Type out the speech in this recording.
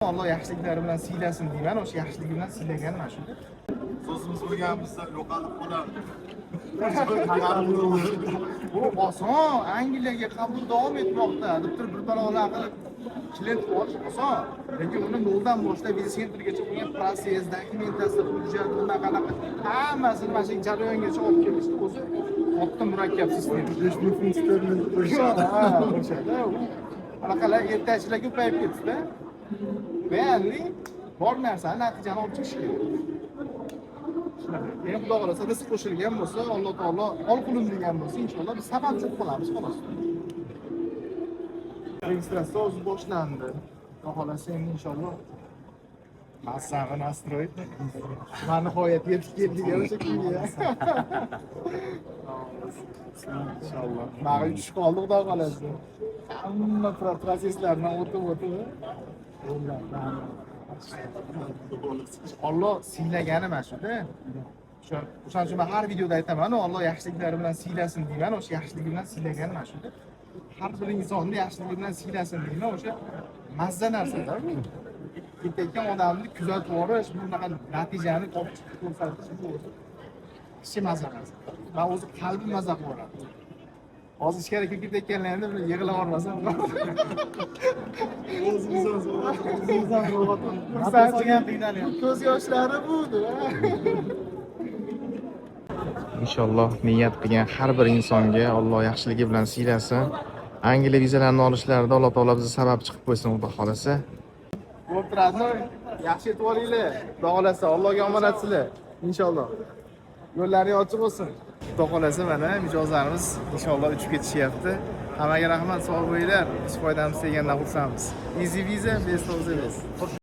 Alloh yaxshiliklari bilan siylasin deyman, o'sha yaxshiligi bilan siylagan mana shu. So'zimiz bo'lganimizda yo'qolib qolardi. Bu oson, Angliyaga qabul davom etmoqda deb turib bir balolar qilib klient olish oson, lekin uni noldan boshlab viza centergacha bo'lgan процесс, документация, hujjat, bunaqa qanaqa, hammasini mana shu jarayongacha olib kelishni o'zi katta murakkab sistema. 5000 funt sterling qo'yishadi. Ha, o'shada u anaqalar, ertakchilar ko'payib ketdida. Реальный bor narsani, natijani olib chiqish kerak. Shunaqa. Keyin Xudo xohlasa, rizq qo'shilgan bo'lsa, Alloh taolo ol qulim degan bo'lsa, inshaalloh biz sababchi bo'lib qolamiz, xolos. Registratsiya o'zi boshlandi. Xudo xohlasa, endi inshaalloh mazzani настрой. Va nihoyat yetib keldik o'sha kunga. Inshaalloh. Mana uchish qoldi, Xudo xohlasa. Hamma процесс lardan o'tib o'tib. Olloh siylagani mana shuda. O'shaning uchun man har videoda aytaman, Alloh yaxshiliklari bilan siylasin deyman, o'sha yaxshiligi bilan siylagani mana shuda. Har bir insonni yaxshiligi bilan siylasin deyman, o'sha mazza narsada bu. Ketayotgan odamni kuzatib borish, bunaqa natijani topib chiqib ko'rsatish, bu o'zi kishi mazza narsa. Man o'zi qalbim mazza qilib yuboradi. Hozir ichkari kirib ketayotganlarida bir yig'lab yubormasam. O'zimiz ham o'zimiz ham. Xursandchilik, ko'z yoshlari bu. Inshaalloh niyat qilgan har bir insonga Alloh yaxshiligi bilan siylasin. Angliya vizalarini olishlarida Alloh taolo bizni sabab chiqib qo'ysin, Xudo xohlasa. Bo'lib turadi. Yaxshi yetib olinglar. Xudo xohlasa, Allohga omonatsizlar. Inshaalloh. Yo'llaring ochiq bo'lsin. Xudo xohlasa, mana mijozlarimiz inshaalloh uchib ketishyapti. Hammaga rahmat, sog' bo'linglar. Biz foydamiz tegandan xursandmiz. Easy Visa, best of the best.